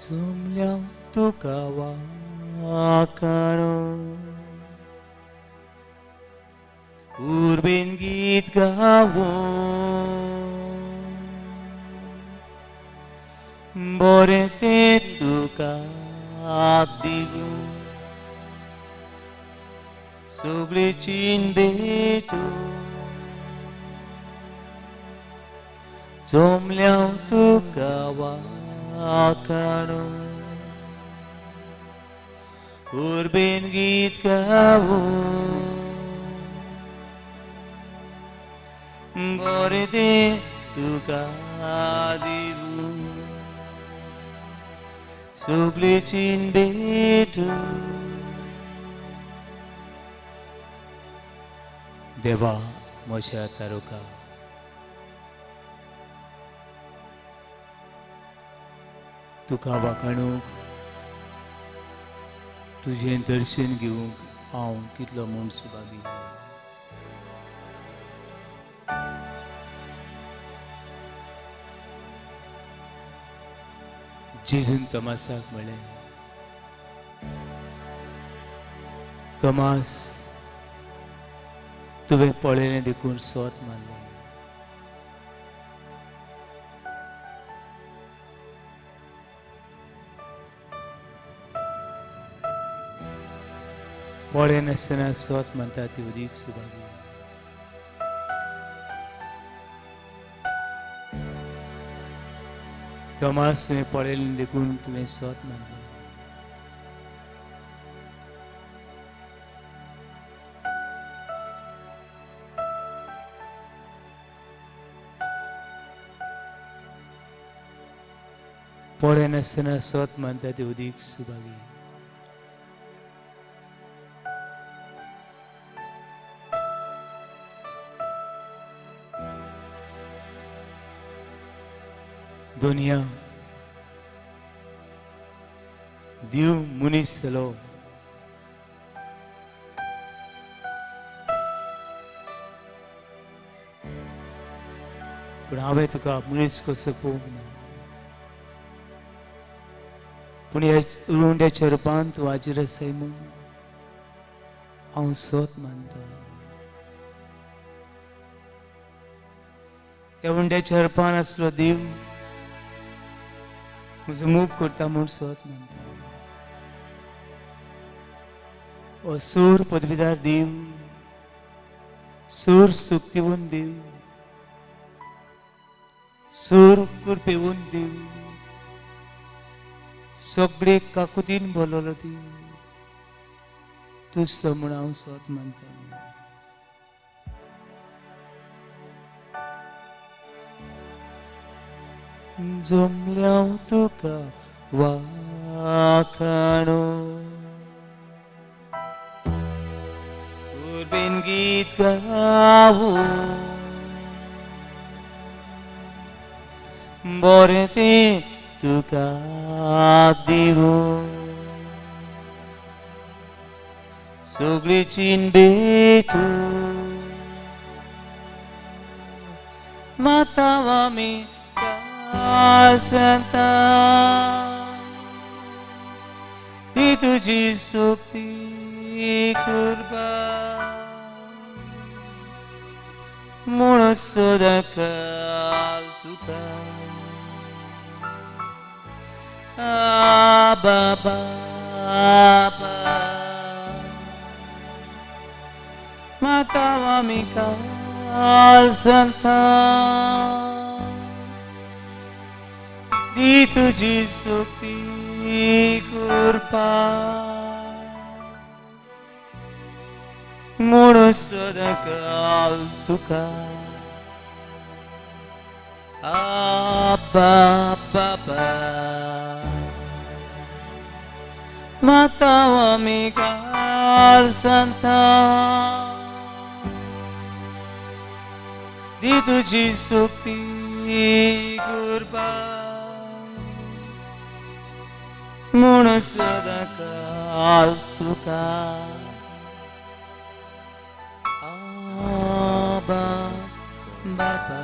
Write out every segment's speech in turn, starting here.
जमल्या तुका वाखाणो उर्बेन गीत गावो बरें तें तुका दिवूं सगळें चीन भेटू जमल्या तुका वाखाणो उर्बेन गीत गावो बरें तें तुका दिवूं सगळें चीन भेटू. देवा म्हज्या तारुका तुका वाखाणूंक तुजें दर्शन घेवंक हांव कितलो म्हूण सुभागी. जेजून तोमासाक म्हळें, तोमास तुवें पळयलें देखून सोत मारलें. पळयनासतना सोत मानता ती अदीक सुभागी. तोमास तुवें पळयलें देखून तुवें सोत मानलें. पळयनासतना सोत मानता ती अदीक सुभागी. दुनिया देव मनीस जालो पूण हांवें तुका मनीस कसो पळोवंक ना, पूण ह्या उंड्याच्या रुपान तूं हाजीर आसाय म्हूण हांव सोत मानता. ह्या उंड्याच्या रुपान आसलो देव म्हजो मोग करता म्हूण सोत मानता. हो सूर पदवीदार देव, सूर सुख दिवन देव, सूर कृपेवन देव, सगळे काकुतीन बोलवलो देव तूंच तो म्हूण हांव सोत मानता. जमल्या तुका वाखाणो उर्बेन गीत गावो बरें तें तुका दिवूं सगळीं चीन भेटू मातावा मी संता ती तुजी सोपी कृपा म्हूण सदांकाल तुका आबा बाबा मातावा मी काल संता ती तुजी सोपी कृपा म्हूण सदांकाल तुका आबा बाबा मातावा मी काल संता ती तुजी सोपी कृपा म्हूण सदांकाल तुका आबा बाबा.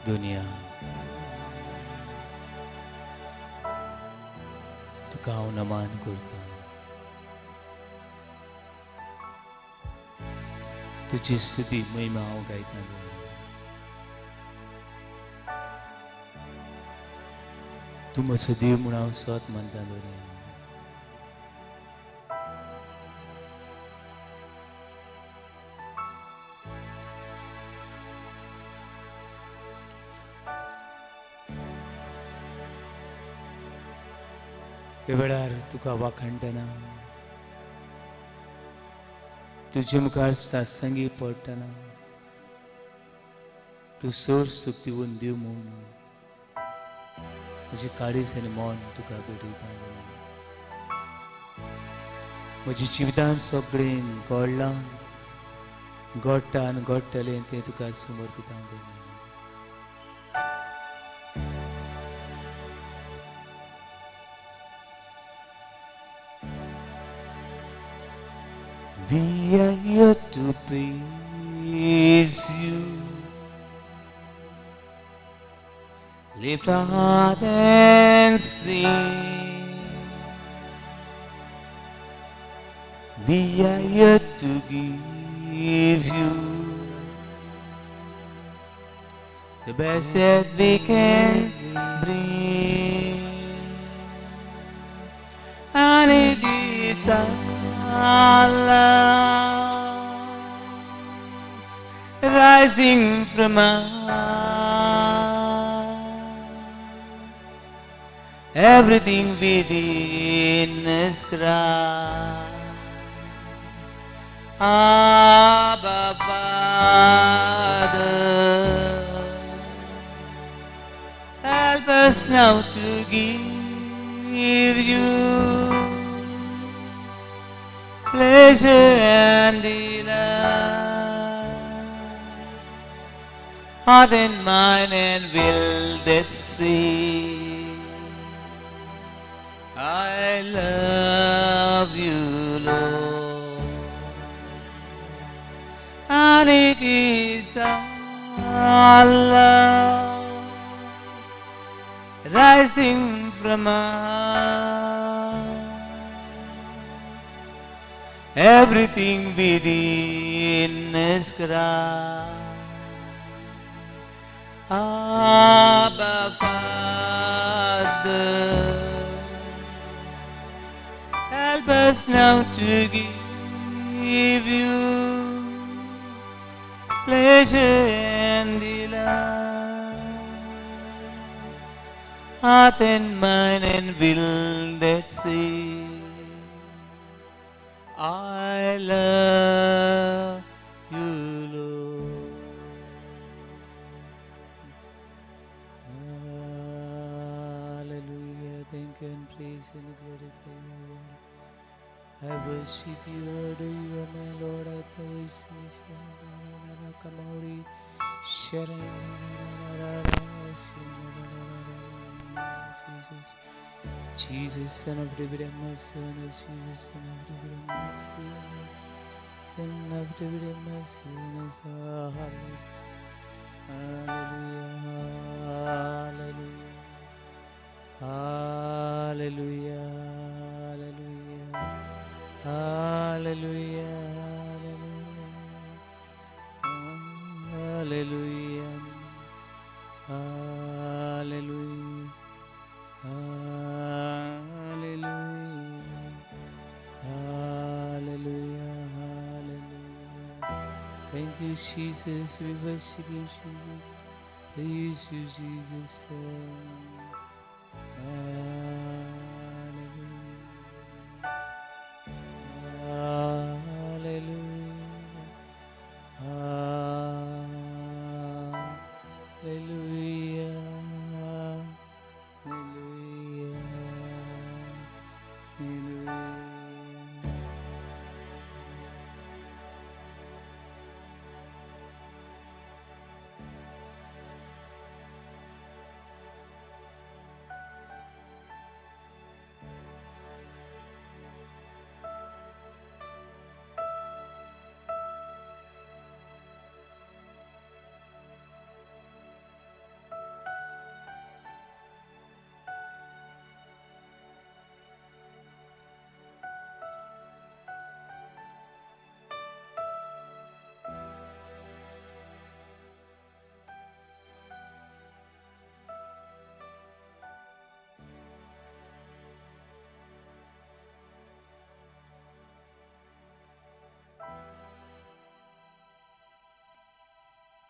दुनिया तुका हांव नमान करता. तुजी स्तुती महिमा हांव गायता दुनिया. तूं म्हजो देव म्हूण हांव स्वत मानता दुनिया. हे वेळार तुका वाखाणटना, तुजे मुखार सात्संगी पडटना, तूं सोर सुख दिवन दिव म्हूण म्हजें काळीज आनी मन तुका भेटयता. म्हज्या जिवितान सगळें घडलां, घडटा आनी घडटलें तें तुका समर्पिता. We are here to praise you. Lift our heart and sing. We are here to give you the best that we can bring. And it is our love rising from our everything within us cry, Abba Father, help us now to give you pleasure and delight, heart and mind and will that say, I love you, Lord. And it is our love rising from our everything within us cry, Abba Father, help us now to give you pleasure and delight, heart and mind and will that say, I love you, Lord. Hallelujah. Thank you and praise and glorify you, Lord. I worship you, adore you, my Lord. I praise you. Jesus. Jesus, Son of David, have mercy on us. Jesus, Son of David, have mercy on us. Son of David, have mercy on us. Hallelujah. Hallelujah. Hallelujah. Hallelujah. Hallelujah. Hallelujah. Hallelujah. Hallelujah. Hallelujah. Thank you, Jesus. We worship you, Jesus. Praise you, Jesus. Hallelujah. Hallelujah. Hallelujah. Hallelujah. Hallelujah.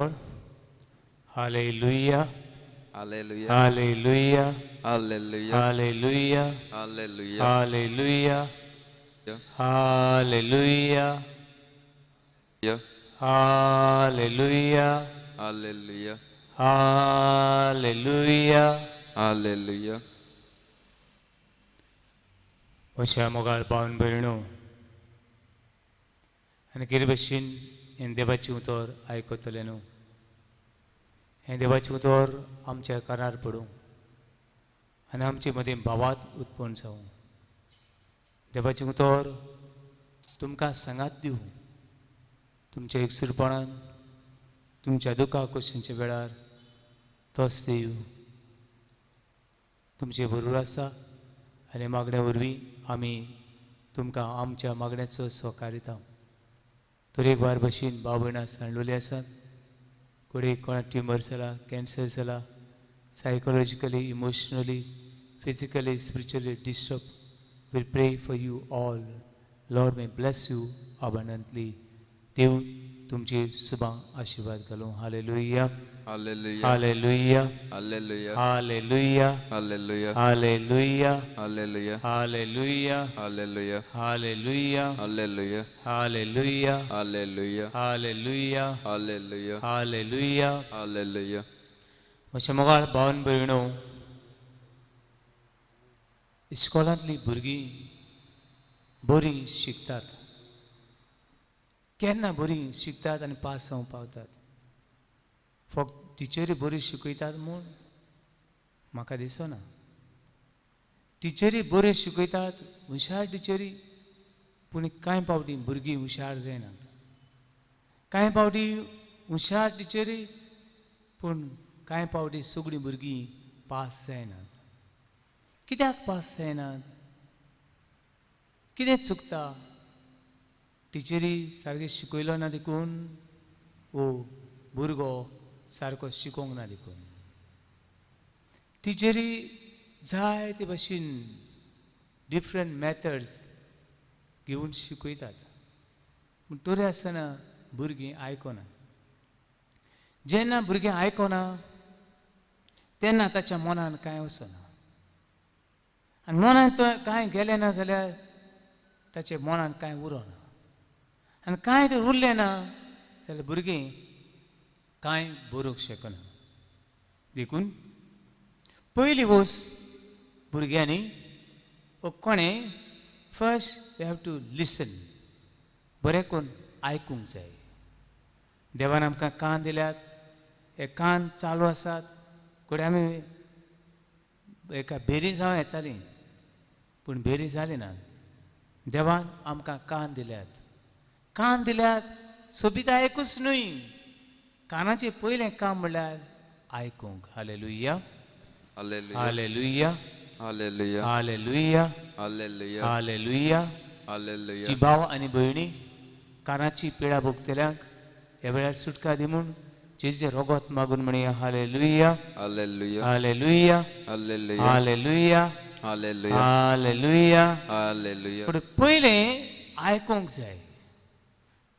Hallelujah. Hallelujah. Hallelujah. Hallelujah. Hallelujah. Hallelujah. Hallelujah. Hallelujah. Hallelujah. Hallelujah. Hallelujah. Hallelujah. अशा मोगाळ पावन भयणो आनी कितें भशेन हें देवाचें उतर आयकतलें न्हू, हें देवाचें उतर आमच्या कानार पडूं आनी आमचे मदीं भावात उत्पन्न जावं. देवाचें उतर तुमकां सांगात दिवं, तुमच्या एकसुरपणान तुमच्या दुखा खोशींच्या वेळार तोच देव तुमचे बरोबर आसा आनी मागण्या वरवीं आमी तुमकां आमच्या मागण्याचो सहकार दिता. तर एक बार भशेन भाव भयणां सांडलेलीं आसात, कोणी कोणाक ट्युमर जाला, कॅन्सर जाला, psychologically, emotionally, physically, spiritually disturb, we'll pray for you all. Lord may bless you abundantly. देव तुमचेर सुबां आशिर्वाद घालूं. Hallelujah. Hallelujah. Hallelujah. Hallelujah. Hallelujah. Hallelujah. Hallelujah. Hallelujah. Hallelujah. Hallelujah. Hallelujah. Hallelujah. Hallelujah. Hallelujah. Hallelujah. Hallelujah. Hallelujah. Hallelujah. म्हज्या मोगाळ भावन भयणो, इस्कॉलांतलीं भुरगीं बरीं शिकतात, केन्ना बरीं शिकतात आनी पास जावंक पावतात. फक्त टिचरी बरी शिकयतात म्हूण म्हाका दिसना. टिचरी बऱ्यो शिकयतात, हुशार टिचरी, पूण कांय फावटी भुरगीं हुशार जायनात. कांय फावटी हुशार टिचरी पूण कांय फावटी सगळीं भुरगीं पास जायनात. कित्याक पास जायनात? कितें चुकता? टिचरी सारकें शिकयलो ना देखून, ओ भुरगो सारको शिकोंक ना देखून. टिचरी जाय ते भशेन डिफरंट मॅथड्स घेवन शिकयतात, पूण तरी आसतना भुरगीं आयकना. जेन्ना भुरगीं आयकना तेन्ना ताच्या मनान कांय वचना, आनी मनान कांय गेलें ना जाल्यार ताच्या मनान कांय उरना, आनी कांय तर उरलें ना जाल्यार भुरगीं कांय बरोवंक शकना. देखून पयली वस्त भुरग्यांनी वो कोणें first you have to listen, बरें करून आयकूंक जाय. देवान आमकां कान दिल्यात, हे कान चालू आसात. घडये आमी एका बेरी जावं येताली पूण बेरी जाली ना. देवान आमकां कान दिल्यात, कान दिल्यात सोबीत आयकूच न्हय, कानाचें पयलें काम म्हणल्यार आयकूंक. Hallelujah. Hallelujah. Hallelujah. Hallelujah. Hallelujah. Hallelujah. Hallelujah. Hallelujah. जी भाव आनी भयणी कानाची पिडा भोगतल्यांक ह्या वेळार सुटका दी म्हूण जेजूचें रोगोत मागून म्हणया. Hallelujah. Hallelujah. Hallelujah. Hallelujah. Hallelujah. Hallelujah. Hallelujah. Hallelujah. पूण पयलें आयकूंक जाय.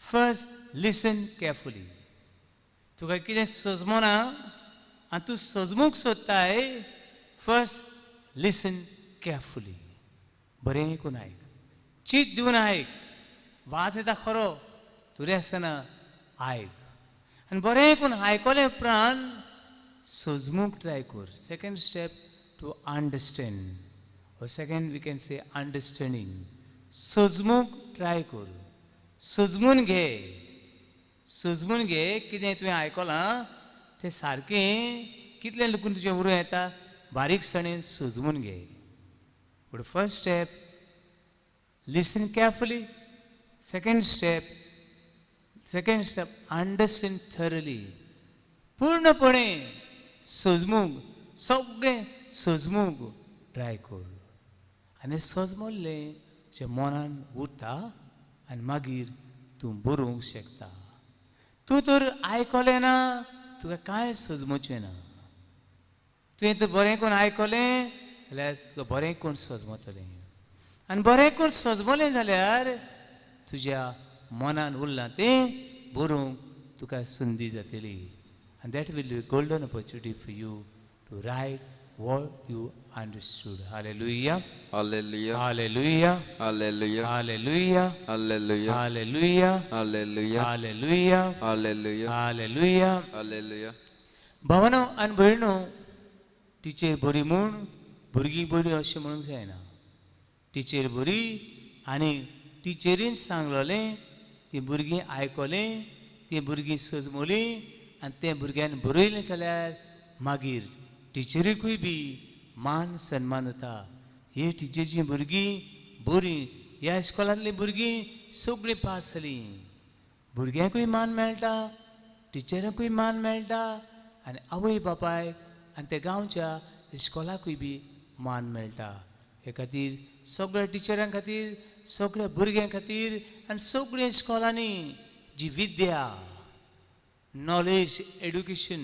First listen carefully. तुका कितें सजमना आनी तूं सजमूंक सोदताय, फर्स्ट लिसन केअरफुली. बरें करून आयक, चीत दिवन आयक. वाज येता खरो, तरी आसतना आयक आनी बरें करून आयकलें उपरांत सजमूंक ट्राय कर. Second step to understand, or second we can say understanding. सजमूंक ट्राय कर, सजमून घे, सजमून घे कितें तुवें आयकलां तें सारकें कितलें लुकून तुजें उरूं येता बारीकसाणेन सजमून घे. पूण first step listen carefully, second step understand thoroughly. पूर्णपणे सजमूंक, सगळें सजमूंक ट्राय कर आनी सजमल्लें जें मनान उरता आनी मागीर तूं बरोवंक शकता. तूं तर आयकलें ना तुका कांय सजमचें ना. तुवें तर बरें करून आयकलें जाल्यार तुका बरें करून सजमतलें आनी बरें करून सजमलें जाल्यार तुज्या मनान उरलां तें बरोवंक तुका संदी जातली आनी that will be golden opportunity for you to write what you understood. Hallelujah. Hallelujah. Hallelujah. Hallelujah. Hallelujah. Hallelujah. Hallelujah. Hallelujah. Hallelujah. Hallelujah. Hallelujah. Hallelujah. भावानो आनी भयणो, टिचर बरी म्हूण भुरगीं बरीं अशें म्हणूंक जायना. टिचर बरी आनी टिचरीन सांगलोलें तीं भुरगीं आयकलें, तीं भुरगीं सजमलीं आनी तें भुरग्यान बरयलें जाल्यार मागीर टिचरीकूय बी मान सन्मान जाता. ही टिचरीचीं भुरगीं बरीं, ह्या इस्कॉलांतलीं भुरगीं सगळीं पास जालीं. भुरग्यांकूय मान मेळटा, टिचरांकूय मान मेळटा आनी आवय बापायक आनी त्या गांवच्या इस्कॉलाकूय बी मान मेळटा. हे खातीर सगळ्या टिचरां खातीर, सगळ्या भुरग्यां खातीर आनी सगळ्या इस्कॉलांनी जी विद्या, नॉलेज, एड्युकेशन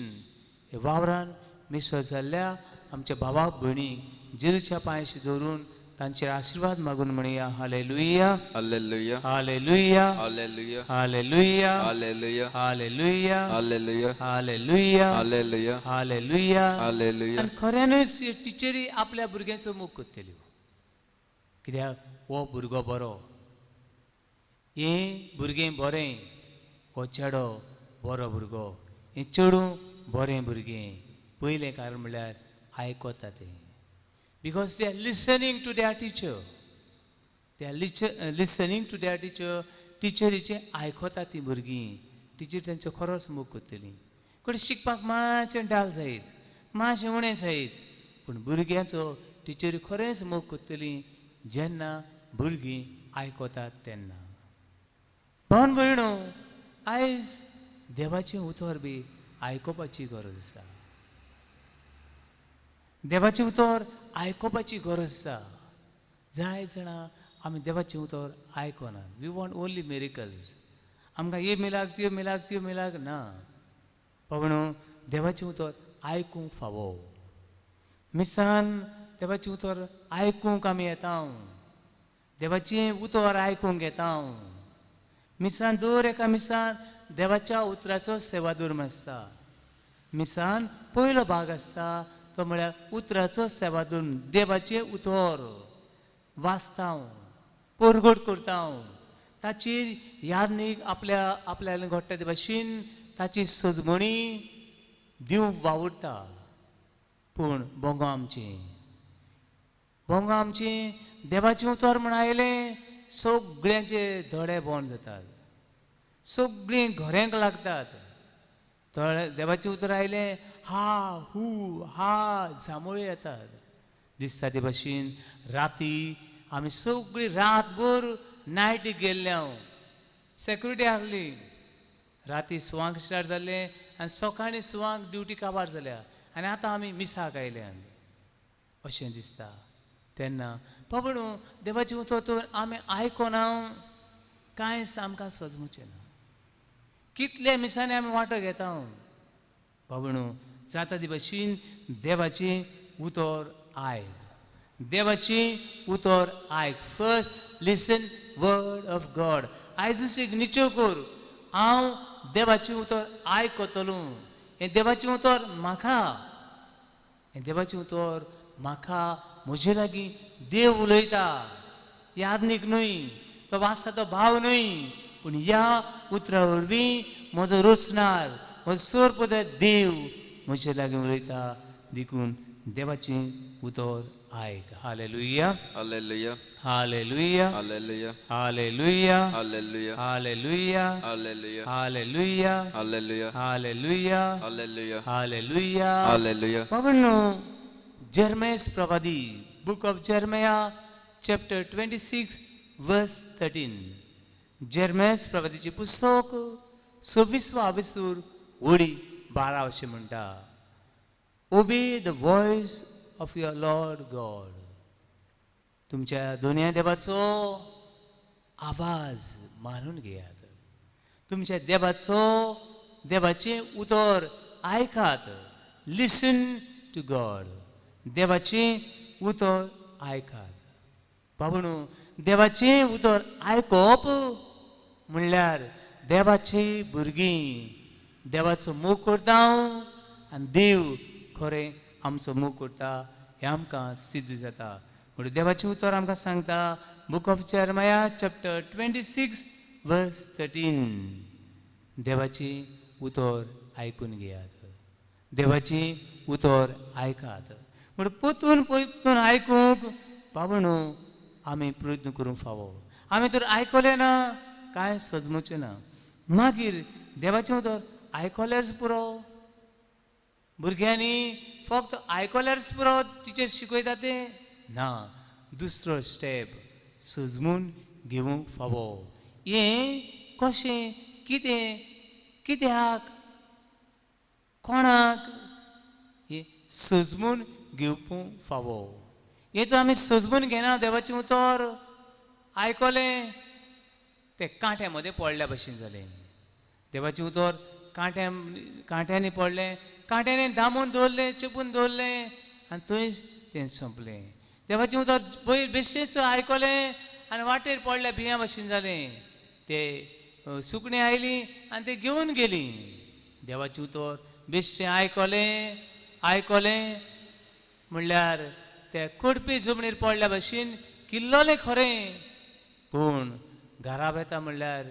हे वावरान मिसळ जाल्ल्या आमच्या भावा भयणीक जेजूच्या पांयशी दवरून तांचेर आशिर्वाद मागून म्हणया hallelujah. Hallelujah. Hallelujah. Hallelujah. Hallelujah. Hallelujah. Hallelujah. Hallelujah. Hallelujah. Hallelujah. Hallelujah. Hallelujah. आनी खऱ्यानूच ह्यो टिचरी आपल्या भुरग्यांचो मोग करतल्यो, कित्याक हो भुरगो बरो, हें भुरगें बरें, हो चेडो बरो भुरगो, हें चेडूं बरें भुरगें. पयलें कारण म्हणल्यार आयकता तें, because they are listening to their teacher, they are listening to their teacher. टिचरीचें आयकता तीं भुरगीं, टिचर तेंचो खरोच मोग करतली. कडेन शिकपाक मातशें डाल जायत, मातशें उणें जायत, पूण भुरग्यांचो टिचरी खरेंच मोग करतली जेन्ना भुरगीं आयकतात तेन्ना. भावन भयणो, आयज देवाचें उतर बी आयकुपाची गरज आसा. देवाचें उतर आयकुपाची गरज आसा. जाय जाणां आमी देवाचें उतर आयकनात. We want only miracles. आमकां हे मिलाग त्यो मिलाग त्यो मिलाग ना. पावणो देवाचें उतर आयकूंक फावो. मिसान देवाचें उतर आयकूंक आमी येता, देवाचें उतर आयकूंक येता. मिसान दर एका मिसान देवाच्या उतराचो सेवाधर्म आसता. मिसान पयलो भाग आसता तो म्हळ्यार उतराचो सेवाधर्म. देवाचें उतर वाचता, परगट करता, ताचेर यादनीक आपल्या आपल्याला घडटा ते भाशेन ताची सजमणी दिवंक वावुरता. पूण बोंगो आमचें, बोंगो आमचें देवाचें उतर म्हण आयलें सगळ्यांचे दोळे बंद जातात, सगळीं घोऱ्यांक लागतात. दोळे देवाचें उतर आयलें हा हू हा जांबोळी येतात. दिसता ते भाशेन राती आमी सगळी रातभर नायटीक गेल्ले हांव, सेक्युरिटी आहली. राती सुवांक स्टार्ट जालें आनी सकाळीं सुवांक ड्युटी काबार जाल्या आनी आतां आमी मिसाक आयल्यात अशें दिसता. तेन्ना बाबडो देवाचें उतर तर आमी आयकना, कांयच आमकां सजमचें ना. कितल्या मिसांनी आमी वांटो घेता बाबडो, जाता ते भाशेन देवाचें उतर आयक, देवाचें उतर आयक. First listen word of God. आयजूच एक निश्चय कर, हांव देवाचें उतर आयकतलो. हें देवाचें उतर म्हाका, हें देवाचें उतर म्हाका, म्हजे लागीं देव उलयता. यादनीक न्हय, तो वाचता तो भाव न्हय, पूण ह्या उतरा वरवीं म्हजो रचणार, म्हजो सोरपद देव म्हजे लागीं उलयता. देखून देवाचें उतर आयक. Hallelujah. Hallelujah. Hallelujah. Hallelujah. Hallelujah. Hallelujah. Hallelujah. Hallelujah. Hallelujah. Hallelujah. Hallelujah. Hallelujah. Hallelujah. Hallelujah. बाबांनो, जेरमेस प्रवादी, book of Jeremiah chapter 26 verse 13. जेरमेस प्रवादीचें पुस्तक 26वो आविसूर वडी 12 अशें म्हणटा, obey the voice of your Lord God. तुमच्या दोनया देवाचो आवाज मानून घेयात. तुमच्या देवाचो, देवाचें उतर आयकात. Listen to God. देवाचें उतर आयकात. बाबणू, देवाचें उतर आयकप म्हणल्यार देवाची भुरगीं देवाचो मोग करता आनी देव खरें आमचो मोग करता हें आमकां सिद्ध जाता. म्हणून देवाचें उतर आमकां सांगता book of Jeremiah chapter 26 verse 13. देवाचें उतर आयकून घेयात, देवाचें उतर आयकात. म्हणून परतून परतून आयकूंक बाबा आमी प्रयत्न करूंक फावो. आमी तर आयकलें ना कांय सजमचें ना. मागीर देवाचें उतर आयकल्यारच पुरो, भुरग्यांनी फक्त आयकल्यारच पुरो टिचर शिकयता तें ना. दुसरो स्टेप सजमून घेवंक फावो. हें कशें, कितें, कित्याक, कोणाक, हें सजमून घेवपूंक फावो. हें तर आमी सजमून घेना. देवाचें उतर आयकलें तें कांट्या मदें पडल्या भशेन जालें. देवाचें उतर कांट्यांनी पडलें, कांट्यांनी दामून दवरलें, चेपून दवरलें आनी थंयच तें सोंपलें. देवाचें उतर पयर बेश्टेच आयकलें आनी वाटेर पडल्या बियां भशेन जालें. ते सुकणीं आयलीं आनी ते घेवन गेलीं. देवाचें उतर बेश्टें आयकलें, आयकलें म्हणल्यार ते कडपी जमनीर पडल्या भशेन किल्लोलें खरें, पूण घरा वेता म्हणल्यार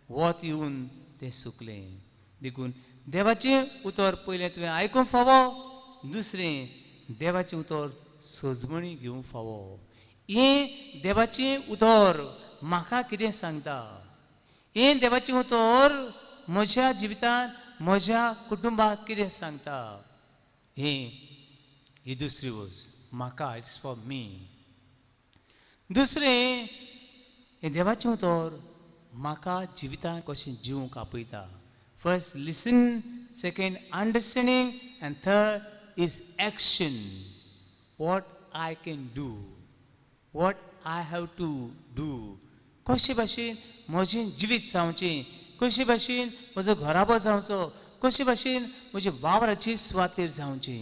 वत येवन तें सुकलें. देखून देवाचें उतर पयलें तुवें आयकूंक फावो, दुसरें देवाचें उतर सजमणी घेवंक फावो. हें देवाचें उतर म्हाका कितें सांगता, हें देवाचें उतर म्हज्या जिवितांत म्हज्या कुटुंबाक कितें सांगता, हें ही दुसरी वस्त म्हाका, it's for me. दुसरें हें देवाचें उतर म्हाका जिवितांत कशें जिवंक आपयता. First listen, second understanding, and third is action. What I can do, what I have to do. कशे भाशेन म्हजें जिवीत जावचें, कशे भाशेन म्हजो घराबो जावचो, कशे भाशेन म्हजे वावराची सुवातेर जावची.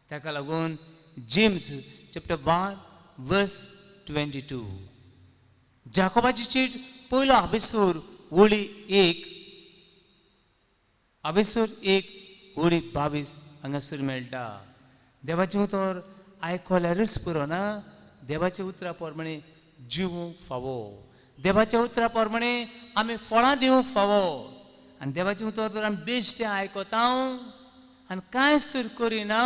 ताका लागून जेम्स चॅप्टर 1 वर्स 22, जाकोबाची चीट पयलो आवेसूर ओळी 1, आवेसूर 1 ओळी 22 हांगासर मेळटा. देवाचें उतर आयकल्यारूच पुरो ना, देवाच्या उतरा प्रमाणे जिवूंक फावो. देवाच्या उतरा प्रमाणे आमी फळां दिवंक फावो. आनी देवाचें उतर जर आमी बेश्टें आयकता आनी कांयच तर करिना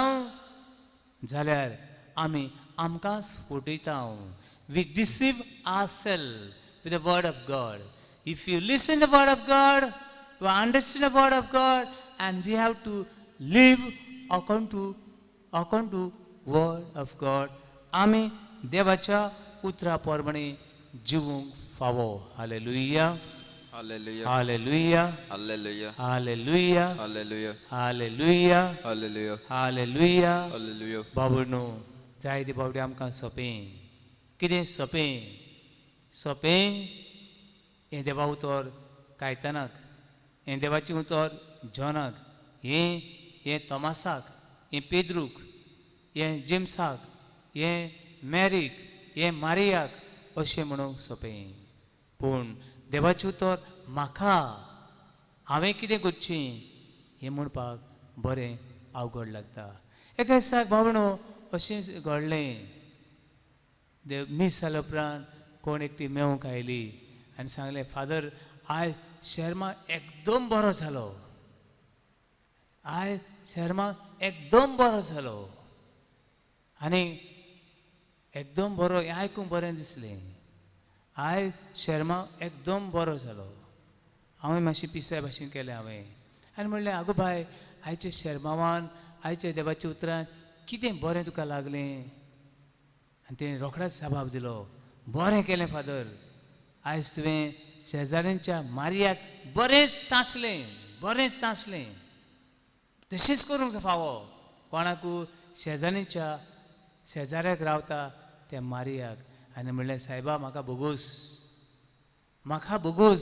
जाल्यार आमी आमकांच फटयता. We deceive ourselves with the word of God. If you listen the word of God, you understand the word of God, and we have to live according to word of God. आमी देवाच्या उतरा प्रमाणे जिवूंक फावो. Hallelujah. Hallelujah. Hallelujah. Hallelujah. Hallelujah. Hallelujah. Hallelujah. Hallelujah. Hallelujah. Hallelujah. बाबू जायते फावटी आमकां सोंपें, कितें सोंपें, सोंपें हें देवा उतर कायतानाक, हें देवाचें उतर जॉनाक, हें हें तोमासाक, हें पेद्रूक, हें जेम्साक, हें मॅरीक, हें मारियाक अशें म्हणूंक सोंपें. पूण देवाचें उतर म्हाका, हांवें कितें करचें हें म्हणपाक बरें अवघड लागता. एका दिसाक बाबणो अशेंच घडलें. देव मीस जाल्या उपरांत कोण एकटी मेवूंक आयली आनी सांगलें, फादर आयज शेर्मा एकदम बरो जालो, आयज शेर्मा एकदम बरो जालो. आनी एकदम बरो हें आयकूंक बरें दिसलें. आयज शेर्मा एकदम बरो जालो. हांवें मातशें पिसऱ्या भाशेन केलें हांवें आनी म्हणलें, आगो बाय, आयच्या शेर्मावान, आयच्या देवाच्या उतरान कितें बरें तुका लागलें? आनी तेणें रोखडोच जबाब दिलो, बरें केलें फादर, आयज तुवें शेजाऱ्यांच्या मारयाक बरेंच तासलें, बरेंच तासलें. तशेंच करूंक फावो कोणाकू शेजाऱ्यांच्या शेजाऱ्याक रावता त्या मारयाक. आनी म्हणलें, सायबा म्हाका बोगोस, म्हाका बोगोस,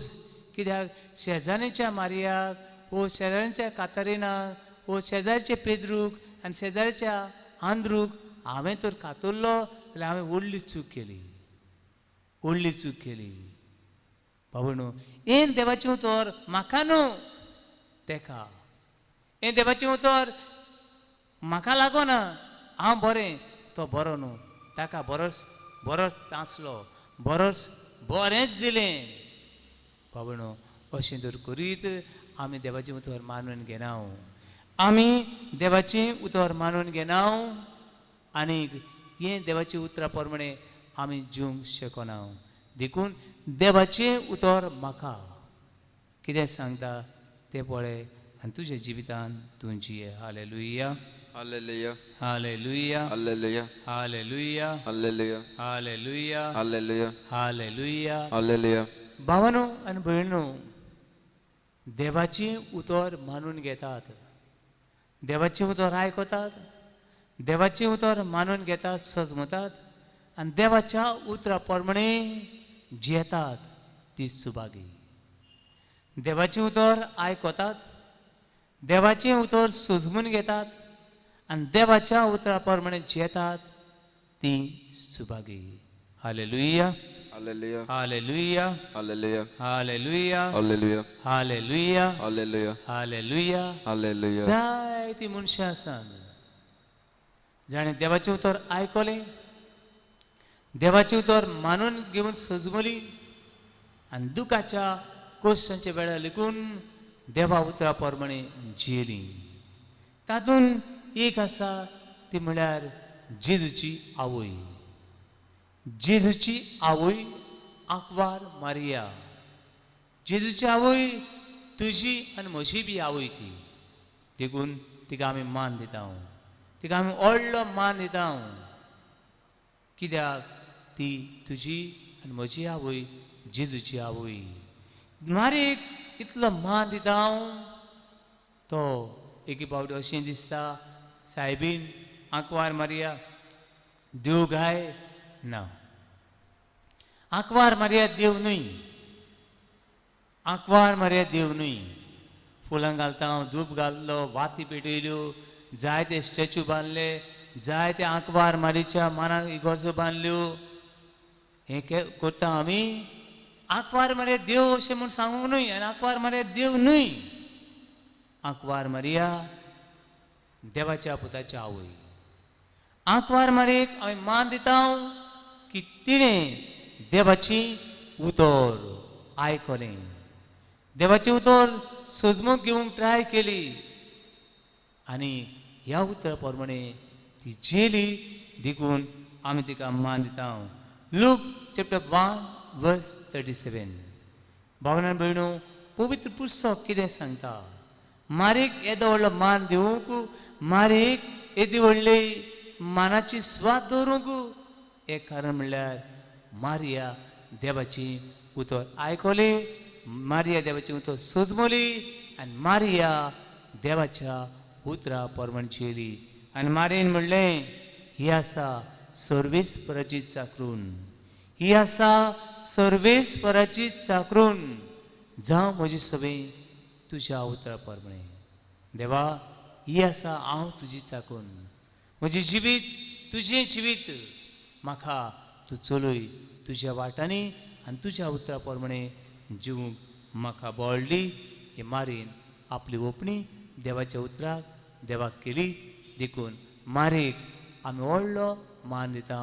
कित्याक शेजाऱ्यांच्या मारयाक वो शेजाऱ्यांच्या कातारिनाक वो शेजारच्या पेद्रूक आनी शेजारच्या आंद्रूक हांवें तर कातरलो जाल्यार हांवें व्हडली चूक केली, व्हडली चूक केली. बाबा न्हू, हें देवाचें उतर म्हाका न्हू, तेका हें देवाचें उतर म्हाका लागोना, हांव बरें तो बरो न्हू, ताका बरोच बरोच तांसलो, बरोच बरेंच दिलें. बाबणो अशें जर करीत आमी देवाचें उतर मानून घेना, आमी देवाचें उतर मानून घेना आनी हें देवाचें उतरा प्रमाणे आमी जिवंक शकना. देखून देवाचें उतर म्हाका कितें सांगता तें पळय आनी तुज्या जिवितान तूं जिये. Hallelujah. Hallelujah. Hallelujah. Hallelujah. Hallelujah. Hallelujah. Hallelujah. Hallelujah. Hallelujah. Hallelujah. भावानो आनी भयणो, देवाचें उतर मानून घेतात, देवाचें उतर आयकतात, देवाचें उतर मानून घेतात, सजमतात आनी देवाच्या उतरा प्रमाणे जियेतात ती सुभागी. देवाचें उतर आयकतात, देवाचें उतर सजमून घेतात आनी देवाच्या उतरा प्रमाणे जियेतात ती Subhagi. Hallelujah. Hallelujah. Hallelujah. Hallelujah. Hallelujah. Hallelujah. Hallelujah. Hallelujah. Hallelujah. Hallelujah. जायतीं मनशां आसात जाणें देवाचें उतर आयकलें, देवाचें उतर मानून घेवन सजमली आनी दुखाच्या कोश्टांच्या वेळार लेगून देवा उतरा प्रमाणे जियेली. तातूंत एक आसा ती म्हळ्यार जेजूची आवय. जेजूची आवय आंकवार मारिया. जेजूची आवय तुजी आनी म्हजी बी आवय ती. देखून तिका आमी मान दिता, तिका आमी व्हडलो मान दिता. कित्याक ती तुजी आनी म्हजी आवय, जेजूची आवय. मारीक इतलो मान दिता हांव, तो एके फावटी अशें दिसता सायबीन आंकवार मारिया देव गाय ना. आंकवार मारिया देव न्हय, आंकवार मारिया देव न्हय. फुलां घालता हांव, धूप घातलो, वाती पेटयल्यो, जायते स्टॅच्यू बांदले, जायते आंकवार मारीच्या मानाक इगोर्जो बांदल्यो. हें करता आमी. आंकवार मारिया देव अशें म्हूण सांगूंक न्हय आनी आंकवार मारिया देव न्हय. आंकवार मारिया देवाच्या पुताच्या आवय. आंकवार मारयेक हांवें मान दिता की तिणें देवाची उतर आयकलें, देवाचें उतर सजमूक घेवंक ट्राय केली आनी ह्या उतरा प्रमाणे ती जेली. देखून आमी तिका मान दिता. लूक चॅप्टर 1 वर्स 37. भावना भयणो, पवित्र पुस्तक कितें सांगता? मारीक येदो व्हडलो मान दिवंक, मारीक येदी व्हडली मानाची स्वाद दवरूंक एक कारण म्हणल्यार मारिया देवाची उतर आयकली, मारिया देवाची उतर सजमली आनी मारिया देवाच्या उतरा प्रमाण जेली. आनी मारयेन म्हणलें, ही आसा सर्वेस्पराची चाकरून, ही आसा सर्वेस्पराची चाकरून, जावं म्हजी सवय तुज्या उतरा प्रमाणे. देवा, ही आसा हांव तुजी चाकून, म्हजें जिवीत तुजें जिवीत, म्हाका तूं चलय तुज्या वाटांनी आनी तुज्या उतरा प्रमाणे जिवूंक म्हाका बळ दी. हे मारीन आपली ओपणी देवाच्या उतराक देवाक केली. देखून मारीक आमी व्हडलो मान दिता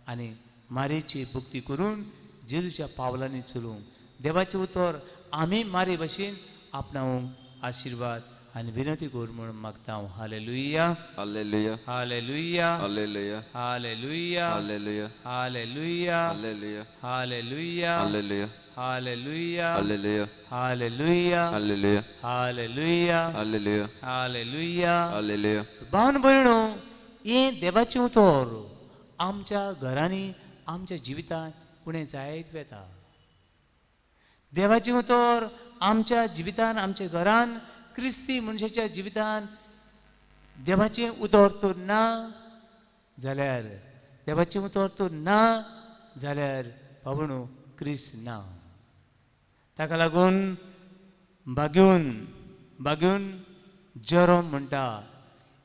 आनी मारीची भक्ती करून जेजूच्या पावलांनी चलूंक देवाचें उतर आमी मारी भशेन आपणावंक आशिर्वाद आनी विनंती कर म्हूण मागता हांव. Hallelujah. Hallelujah. Hallelujah. Hallelujah. Hallelujah. Hallelujah. Hallelujah. Hallelujah. Hallelujah. Hallelujah. Hallelujah. Hallelujah. Hallelujah. Hallelujah. Hallelujah. Hallelujah. Hallelujah. Hallelujah. भावन भयणो, हें देवाचें उतर आमच्या घरांनी आमच्या जिवितांत उणें जायत वता. देवाचें उतर आमच्या जिवितान आमच्या घरान क्रिस्ती मनशाच्या जिवितान देवाचें उतर तर ना जाल्यार, देवाचें उतर तर ना जाल्यार बाबणो क्रिस्त ना. ताका लागून बागेवन बागेवन जेरोम म्हणटा,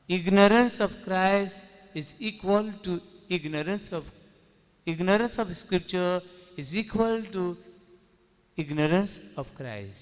ignorance of Christ is equal to ignorance of scripture is equal to ignorance of Christ.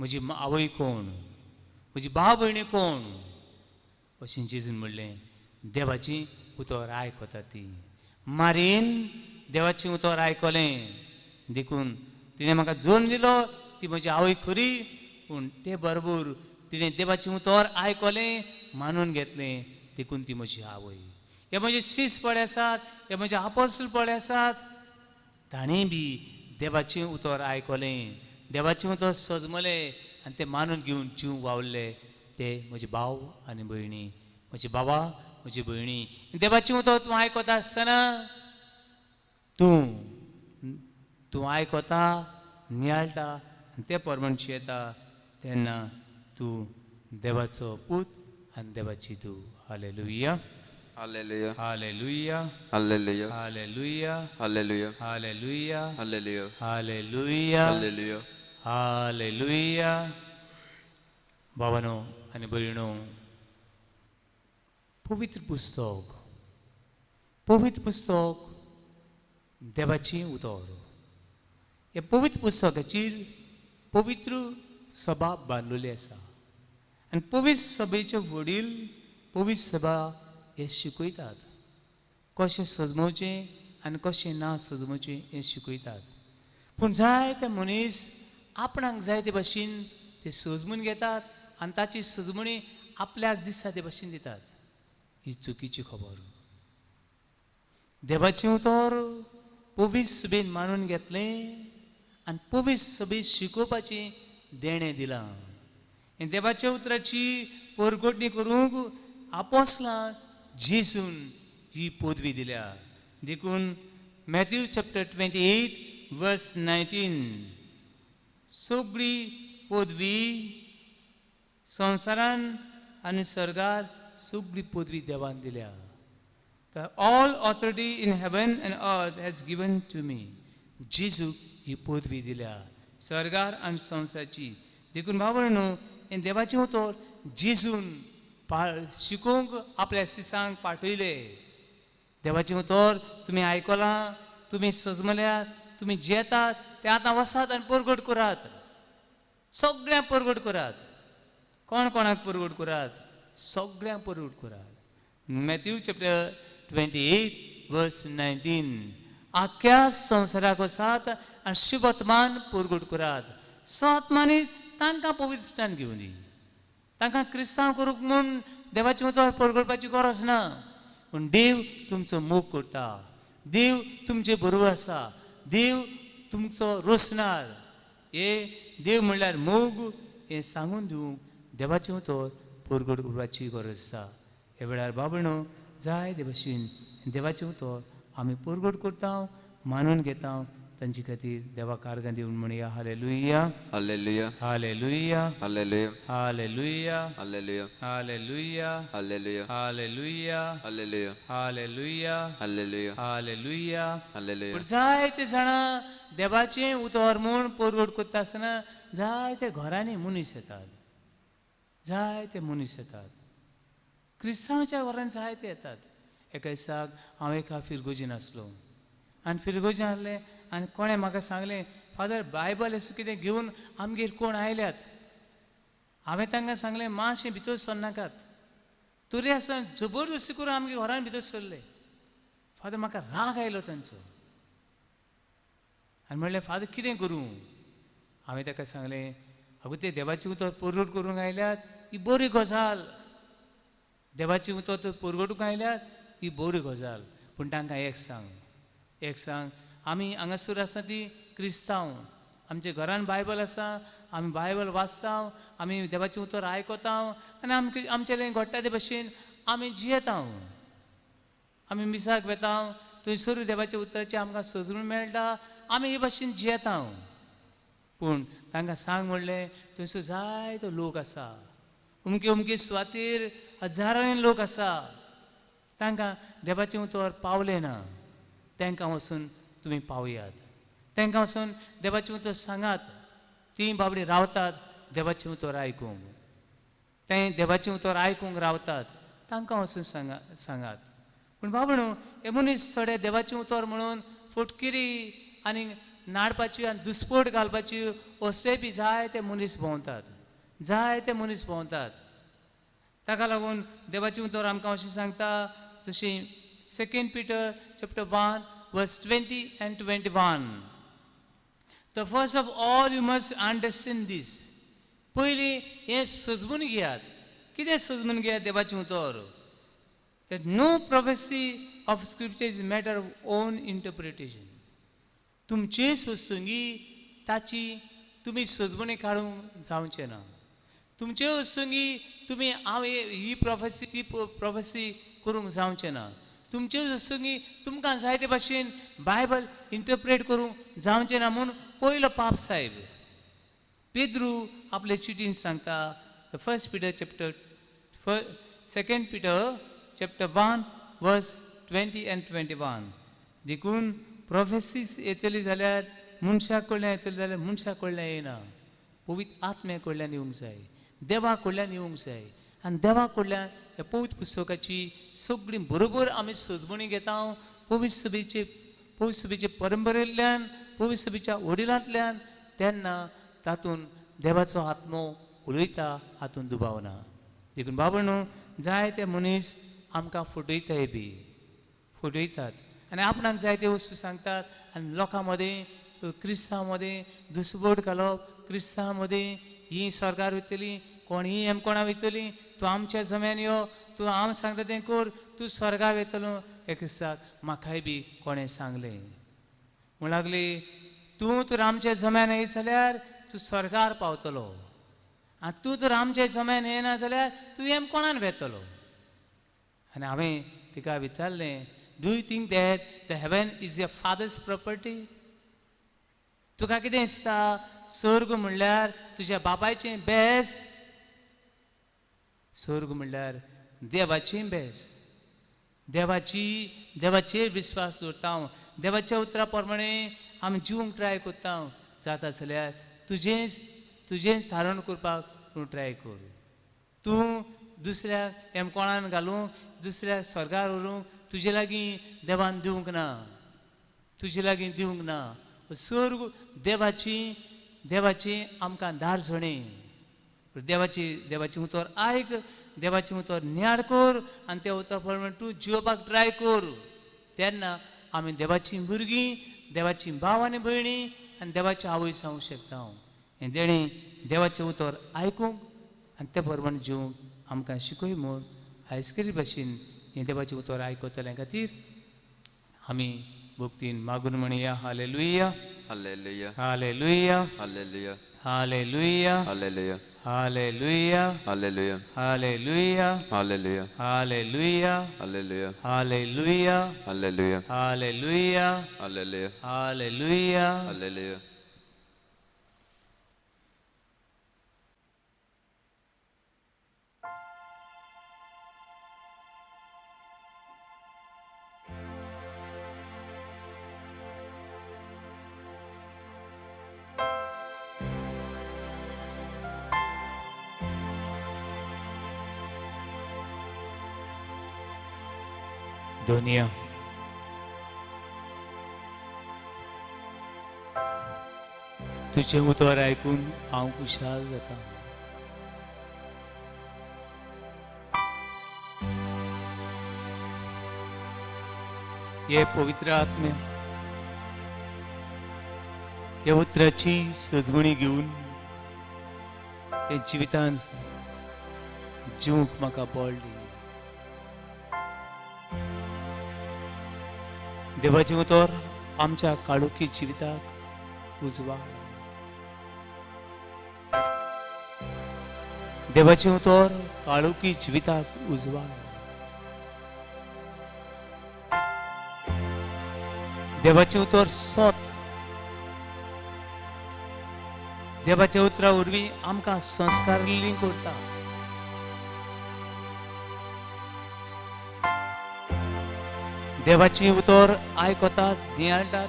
म्हजी आवय कोण, म्हजी भाव भयणी कोण? अशें जेजून म्हणलें. देवाची उतर आयकता ती. मारीन देवाचें उतर आयकलें देखून तिणें म्हाका जल्म दिलो, ती म्हजी आवय खरी, पूण ते बरोबर तिणें देवाचें उतर आयकलें, मानून घेतलें, देखून ती म्हजी आवय. हे म्हजे शीस पळे आसात, हे म्हजे आपोसल पळे आसात, ताणें बी देवाचें उतर आयकलें, देवाचें उतर सजमलें आनी ते मानून घेवन जीव वावरले. ते म्हजे भाव आनी भयणी, म्हजे बाबा म्हजी भयणी. देवाचें उतर तूं आयकता आसतना तूं तूं आयकता, नियाळटा आनी ते प्रमाण येता तेन्ना तूं देवाचो पूत आनी देवाची धूव. Hallelujah. Hallelujah. Hallelujah. Hallelujah. Hallelujah. Hallelujah. Hallelujah. Hallelujah. Hallelujah. Hallelujah. Hallelujah. भावानो आनी भयणो, पवित्र पुस्तक, पवित्र पुस्तक देवाचें उतर. ह्या पवित्र पुस्तकाचेर पवित्र सभा बांदलेली आसा आनी पवित्र सभेचे वडील पवित्र सभा हे शिकयतात, कशें सजमोवचें आनी कशें ना सजमोवचें हें शिकयतात. पूण जायते मनीस आपणाक जाय ते भाशेन ते सजमून घेतात आनी ताची सजमणी आपल्याक दिसता ते भाशेन दितात. ही चुकीची खबर. देवाचें उतर पवित्र सभेन मानून घेतलें आनी पवित्र सभेन शिकोवपाचें देणें दिलां. देवाच्या उतराची परगटणी करूंक आपोसलां जेजून ही पदवी दिल्या. देखून मॅथ्यू चॅप्टर 28 वर्स 19, सगळी पदवी संवसारान आनी स्वर्गार सगळी पदवी देवान दिल्या. The all authority in heaven and earth has given to me. जेजूक ही पदवी दिल्या स्वर्गार आनी संवसाराची. देखून भाव न्हू, हें देवाचें उतर जेजून शिकोवंक आपल्या शिसांक पाठयले. देवाचें उतर तुमी आयकलां, तुमी सजमल्यात, तुमी जियेतात, तें आतां वसात आनी परगट करात, सगळ्यांक परगट करात. कोण कोणाक परगट करात? सगळ्यांक परगट करात. मॅथ्यू चॅप्टर 28 वर्स 19, आख्या संवसाराक वसात आनी शुभत्मान परगट करात. स्वात्मानी तांकां पवित्रस्थान घेवन दी. तांकां क्रिस्तांव करूंक म्हूण देवाचें उतर परगटपाची गरज ना, पूण देव तुमचो मोग करता, देव तुमचे बरोबर आसा, देव तुमचो रोसणार. हे देव म्हणल्यार मोग हें सांगून दिवंक देवाचें उतर परगट करपाची गरज आसा. ह्या वेळार बाबणो जाय ते भशेन देवाचें उतर आमी परगट करता, मानून घेता. तांचे खातीर देवाक आर्गां दिवन म्हणया hallelujah. Hallelujah. Hallelujah. Hallelujah. Hallelujah. Hallelujah. Hallelujah. Hallelujah. Hallelujah. Hallelujah. Hallelujah. Hallelujah. Hallelujah. Hallelujah. पूण जायते जाणां देवाचें उतर म्हूण परगट करता आसतना जायते घरांनी मनीस येतात, जायते मनीस येतात, क्रिस्तांवाच्या घरान जायते येतात. एका दिसाक हांव एका फिरगोजीन आसलो आनी फिरगोजीन आसलें आनी कोणें म्हाका सांगलें, फादर बायबल अशें कितें घेवन आमगेर कोण आयल्यात. हांवें तांकां सांगलें मातशें भितर सरनाकात. तरी आसतना जबरदस्ती करून आमगे घरान भितर सरले. फादर म्हाका राग आयलो तांचो आनी म्हणलें फादर कितें करूं. हांवें ताका सांगलें अगो ते देवाचें उतर परगट करूंक आयल्यात ही बरी गजाल, देवाचें उतर तर परगटूंक आयल्यात ही बरी गजाल, पूण तांकां एक सांग, एक सांग, आमी हांगासर आसा ती क्रिस्तांव, आमच्या घरान बायबल आसा, आमी बायबल वाचता, आमी देवाचें उतर आयकता आनी आमकां आमचे लागीं घडटा ते भशेन आमी जियेता, आमी मिसाक वेता, थंयसर देवाच्या उतराचें आमकां सजून मेळटा, आमी हे भशेन जियेता. पूण तांकां सांग म्हणलें थंयसर जायतो लोक आसा, अमके अमके सुवातेर हजारांनी लोक आसा, तांकां देवाचें उतर पावलें ना, तांकां वचून तुमी पावयात, तांकां वचून देवाचें उतर सांगात. तीं बाबडी रावतात देवाचें उतर आयकूंक, तें देवाचें उतर आयकूंक रावतात, तांकां वचून सांगात. पूण बाबणू हे मनीस थोडे देवाचें उतर म्हणून फटकिरी आनी नाडपाच्यो आनी दुस्पोट घालपाच्यो असले बी जायते मनीस भोंवतात, जायते मनीस भोंवतात. ताका लागून देवाचें उतर आमकां अशें सांगता, जशें 2 Peter chapter 1 verse 20 and 21. The first of all you must understand this. पयलीं हें सजवून घेयात. कितें सजवून घेयात? देवाचें उतर. That no prophecy of scripture is matter of own interpretation. तुमचे सोसंगी ताची तुमी सजवणी काडूंक जावचें ना. तुमचे वसंगी तुमी हांव ही प्रोफेसी ती प्रोफेसी करूंक जावचें ना. तुमचे वसंगी तुमकां जाय ते भाशेन बायबल इंटरप्रेट करूंक जावचें ना. म्हूण पयलो पाप सायब पेद्रू आपले चिटीन सांगता, the first Peter chapter 2 Peter chapter 1 verse 20 and 21. देखून प्रोफेसीस येतली जाल्यार मनशा कडल्यान येतली जाल्यार मनशा कडल्यान येना, पवित्र आत्म्या कडल्यान येवंक जाय, देवा कडल्यान येवंक जाय. आनी देवा कडल्यान ह्या पवित्र पुस्तकाची सगळी बरोबर आमी सजवणी घेता. पवित्र सभेचे परंपरेंतल्यान, पवित्र सभेच्या वडिलांतल्यान, तेन्ना तातूंत देवाचो आत्मो उलयता, हातूंत दुबाव ना. देखून बाबा न्हू, जायते मनीस आमकां फटयताय बी, फटयतात आनी आपणाक जाय ते वस्तू सांगतात आनी लोकां मदें, क्रिस्तांव मदें दुसबोट घालप, क्रिस्तांव मदें ही सरकार वयतली, कोण ही एम कोणा वयतली, तूं आमच्या जम्यान यो, तूं हांव सांगता तें कर, तूं स्वर्गा वयतलो. हे क्रिस्ताक म्हाकाय बी कोणें सांगलें, म्हूण लागली तूं तर आमच्या जम्यान येयत जाल्यार तूं स्वर्गार पावतलो आनी तूं तर आमच्या जम्यान येना जाल्यार तूं एम कोणान वेतलो. आनी हांवें तिका विचारलें, do you think that the heaven is your father's property? तुका कितें दिसता, स्वर्ग म्हणल्यार तुज्या बापायचें बेस? स्वर्ग म्हणल्यार देवाचें बेस. देवाचेर विस्वास दवरता हांव, देवाच्या उतरा प्रमाणे आमी जिवंक ट्राय करता. जाता जाल्यार तुजें धारण करपाक तूं ट्राय कर. तूं दुसऱ्या एम कोणान घालूंक, दुसऱ्या स्वर्गार व्हरूंक तुजे लागीं देवान दिवंक ना, तुजे लागीं दिवंक ना. स्वर्ग देवाची आमकां दारजणी. देवाचें उतर आयक, देवाचें उतर नियाळ कर आनी त्या उतरा प्रमाणे तूं जिवपाक ट्राय कर. तेन्ना आमी देवाचीं भुरगीं, देवाचीं भाव आनी भयणी आनी देवाची आवय जावंक शकता. हांव हें देणें देवाचें उतर आयकूंक आनी ते प्रमाणे जिवंक आमकां शिकय म्हूण आयज केल्ले भाशेन हें देवाचें उतर आयकतल्या खातीर आमी भक्तीन मागून म्हणया, hallelujah, hallelujah, hallelujah, hallelujah, hallelujah, hallelujah, hallelujah, hallelujah, hallelujah, hallelujah, hallelujah, hallelujah, hallelujah, hallelujah, hallelujah, hallelujah, hallelujah. Hallelujah. Doniya तुजें उतर आयकून हांव खुशाल जाता. हे पवित्र आत्म्या, ह्या उतराची सजवणी घेवन ते जिवितान जिवंक म्हाका बळ दी. देवाचें उतर आमच्या काळोखी जिविताक उजवाड. देवाचें उतर काळोखी जिविताक उजवाड. देवाचें उतर सत. देवाच्या उतरा वरवीं आमकां संस्कारली करता. देवाचें उतर आयकतात, नियाळटात,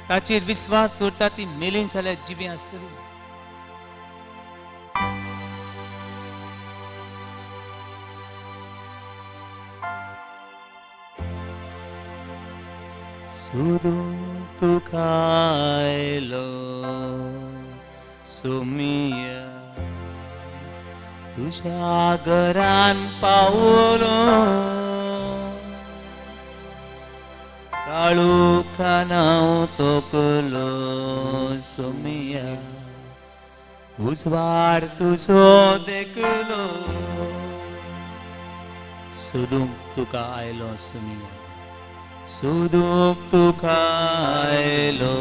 ताचेर विस्वास दवरतात, ती मेलीन जाल्यार जिवी आसतली. सोदूंक तुका आयलो सोमिया, तुज्या घरान पावलो, काळोखान हांव तोकलो सोमिया, उजवाड तुजो देखलो, सोदूंक तुका आयलो सोमिया, सोदूंक तुका आयलो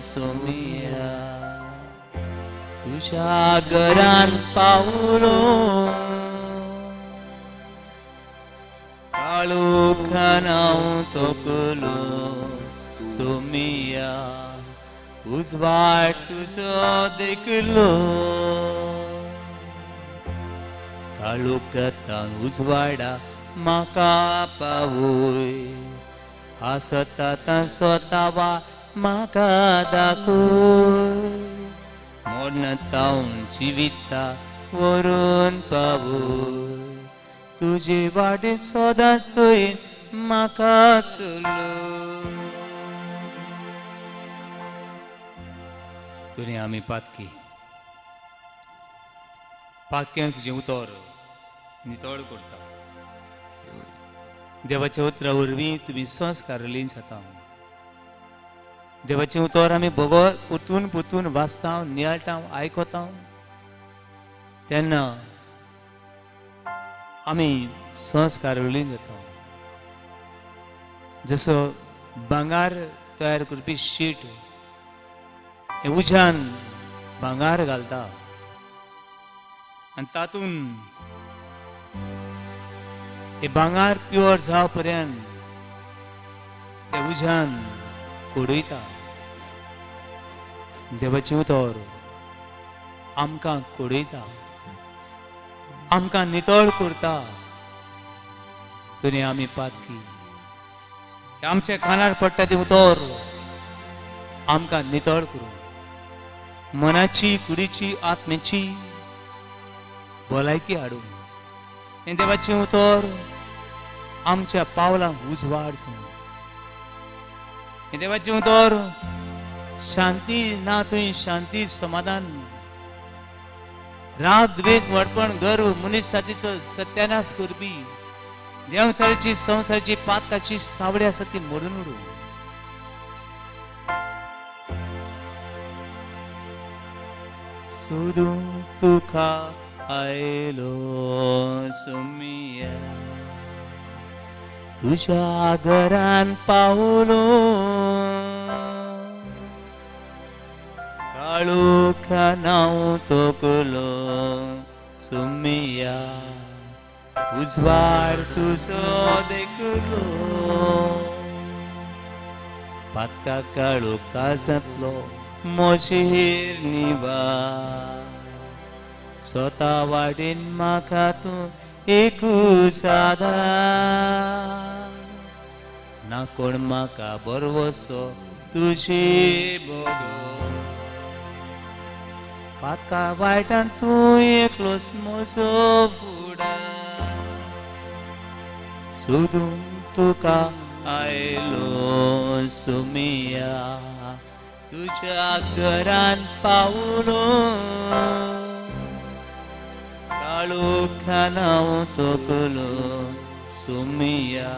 सोमिया, तुज्या घरान पावलो, काळोखान हांव तोकलो सोमिया, उजवाड तुजो देखलो, काळोखांत उजवाडा म्हाका पावय, आसता स्वता म्हाका दाखय, मरणांत जिविता व्हरून पावय, तुजे वाटेर सदांच तुवें म्हाका चलय. तुवें आमी पातकी, पातक्यांक तुजें उतर नितळ करता. देवाच्या उतरा वरवीं तुमी संस्कार लीन जाता. देवाचें उतर आमी बगर परतून परतून वाचता, नियाळटा, आयकता, तेन्ना आमी संस्कार लीन जाता. जसो भांगार तयार करपी शीट हे उज्यान भांगार घालता आनी तातूंत हे भांगार प्युअर जावं पर्यंत ते उज्यान कोडयता. देवाचें उतर आमकां कोडयता, आमकां नितळ करता. तरी आमी पातकी, आमच्या कानार पडटा तें उतर आमकां नितळ करूं, मनाची, कुडीची, आत्म्याची भलायकी हाडूं. हें देवाचें उतर आमच्या पावलांक उजवाड जावं. हें देवाचें उतर शांती ना थंय शांती, समाधान, राग, द्वेष, वडपण, गर्व, मनीस जातीचो सत्यानाश करपी देवसाराची, संवसाराची, पातकाची सावडी आसा ती मोडून उडूं. सोदूंक तुका आयलो सोमिया, तुज्या घरान पावलो, काळोखान हांव तोकलो सोमिया, उजवाड तुजो देखलो, पातका काळोख काळजांतलो म्हजेर निवार, स्वता वाटेन म्हाका तूं एकूच आदार, ना कोण म्हाका बरवसो तुजे बगर, पातका वायटान तूं एकलोच म्हजो फुडार, सोदूंक तुका आयलो सोमिया, तुज्या घरान पावलो, काळोखान हांव तोकलो सोमिया,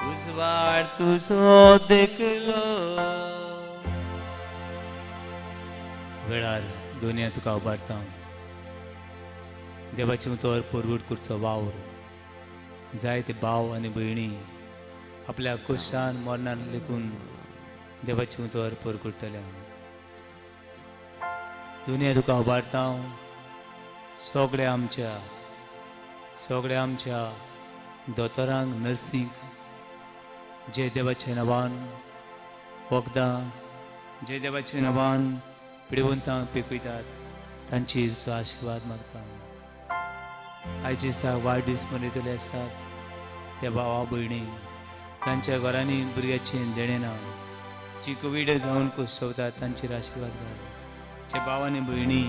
उजवाड तुजो देखलो. वेळार दोनया तुका उबारता. देवाचें उतर परगट करचो वावर जायते भाव आनी भयणी आपल्या कोशान मरणान लेगून देवाचें उतर परगट्टल्या. दुनिया तुका उबारता. सगळ्या आमच्या दोतोरांक, नर्सींक जे देवाच्या नांवान वखदां, जे देवाच्या नांवान पिडेवंतांक पिकयतात, तांचेर आशिर्वाद मागता. आयचे दिसा वाडदीस मनयतले आसात त्या भावा भयणी, तांच्या घरांनी भुरग्याचें देणें ना, जी कोवीड जावन कोसवतात तांचेर आशिर्वाद घाल. जे भाव आनी भयणी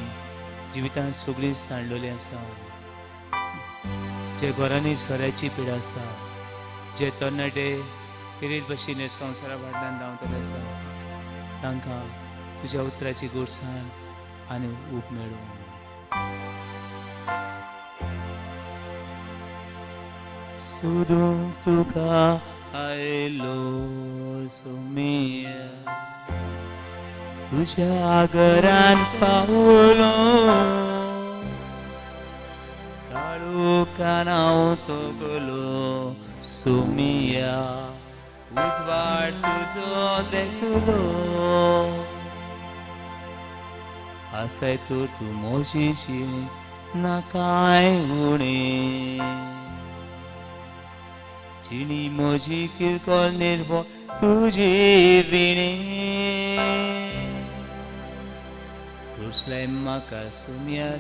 जिवितांत सगळीं सांडलेलीं आसा, जे घरांनी सोऱ्याची पिडा आसा, जे तरणाटे खेरीत भशेन संवसारा फाटल्यान धांवतले आसा, तांकां तुज्या उतराची गोडसाण आनी ऊब मेळूं. सोदूंक तुका आयलो सोमिया, तुज्या घरान पावलो, काळोखान हांव तकलो सोमिया, उजवाड तुजो देखलो. आसाय तर तूं म्हजी जिणी ना कांय उणें, जिणी म्हजी किरकोळ निर्मळ तुजी विणें. रोसलाय म्हाका सोम्या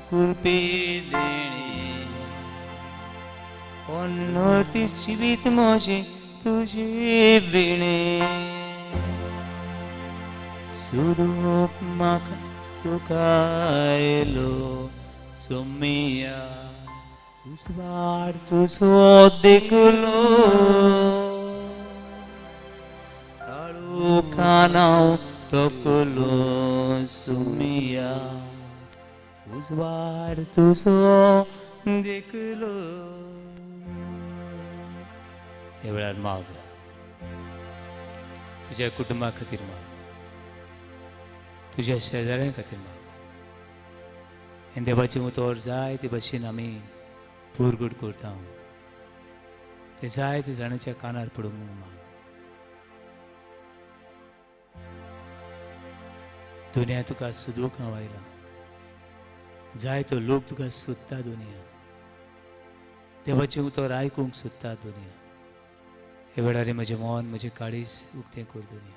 कुरपे देणें, अनर्थी जिवीत म्हजें तुजे विणें. सोदूंक म्हाका तुका आयलो सोमिया, उजवाड तुजो देखलो, काळोखान हांव तकलो सोमिया, उजवाड तुजो देखलो. ह्या वेळार माग, तुज्या कुटुंबा खातीर माग, तुज्या शेजाऱ्यां खातीर माग. आनी देवाचें उतर जाय ते भशेन आमी पुरगूट करता, ते जाय ते जाणाच्या कानार पडूंक म्हूण माग. दुनिया तुका सोदूंक हांव आयलां, जाय तो लोक तुका सोदता दुनिया, देवाचें उतर आयकूंक सोदता दुनिया. हे वेळार म्हजें मन म्हजें काळीज उक्तें कर दुनिया,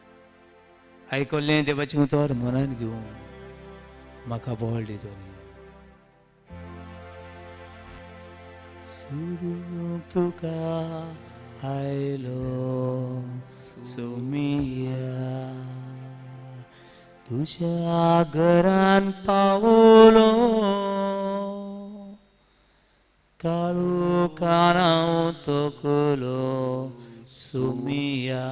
आयकल्लें देवाचें उतर मनान घेवन म्हाका बळ दी दुनिया. सोदूंक तुका आयलो सोमिया, तुज्या घरान पावलो, काळोखान हांव तकलो सोमिया,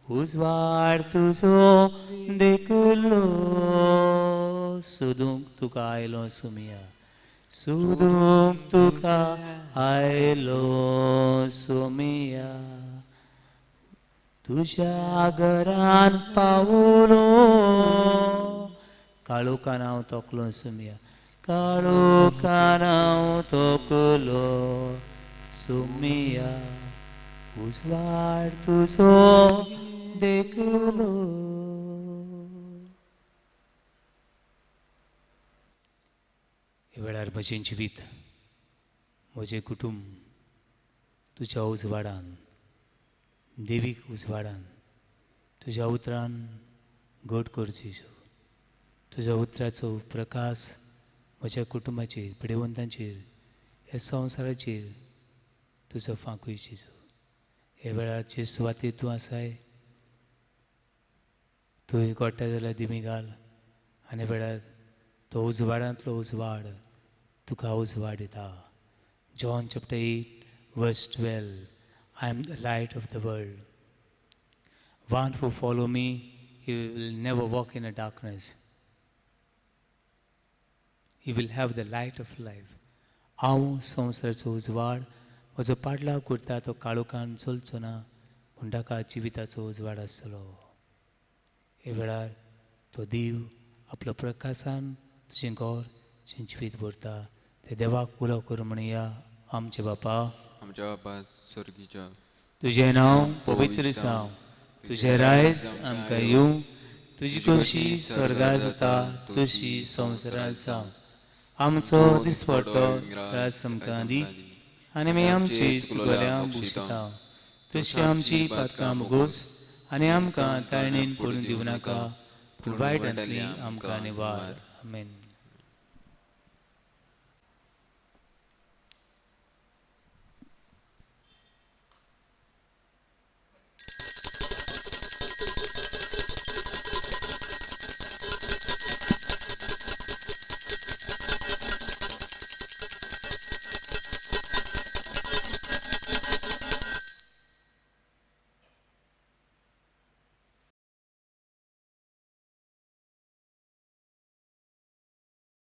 उजवाड तुजो देखलो. सोदूंक तुका आयलो सोमिया, सोदूंक तुका आयलो सोमिया, तुज्या घरान पावलो, काळोखान हांव तकलो सोमिया, काळोखान हांव तकलो सोमिया, उजवाड तुजो देखलो. ह्या वेळार म्हजें जिवीत म्हजें कुटूंब तुज्या उजवाडान, देवीक उजवाडान, तुज्या उतरान घट कर जेजू. तुज्या उतराचो प्रकाश म्हज्या कुटुंबाचेर, पिडेवंतांचेर, ह्या संवसाराचेर तुजो फांकूय जेजू. ह्या वेळार जे सुवातेर तूं आसाय तूं गोडटा जाल्यार दिमी घाल आनी वेळार तो उजवाडांतलो उजवाड तुका उजवाड दिता. John chapter 8 verse 12, I am the light of the world. One who follow me, he will never walk in a darkness. He will have the light of life. हांव संवसाराचो उजवाड, म्हजो पाडलाव करता तो काळोखान चलचो ना, पूण ताका जिविताचो उजवाड आसतलो. हे वेळार तो देव आपलो प्रकाशान तुजें घर, तुजें जिवीत भरता. ते देवाक उलो करूं म्हणया, आमचे बापा, आमच्या बापा स्वर्गीच्या, तुजें नांव पवित्र जावं, तुजें रायज आमकां येवं, तुजी खोशी स्वर्गार जाता तशी संवसारांत जावं. आमचो दिसपट्टो राज आमकां दी आनी आमी आमची चुकल्या भोगशिता तशी आमची पातकां भोगोस आनी आमकां ताळणेन पडून दिवं नाका, पूण वायटांतली आमकां निवार. आमेन.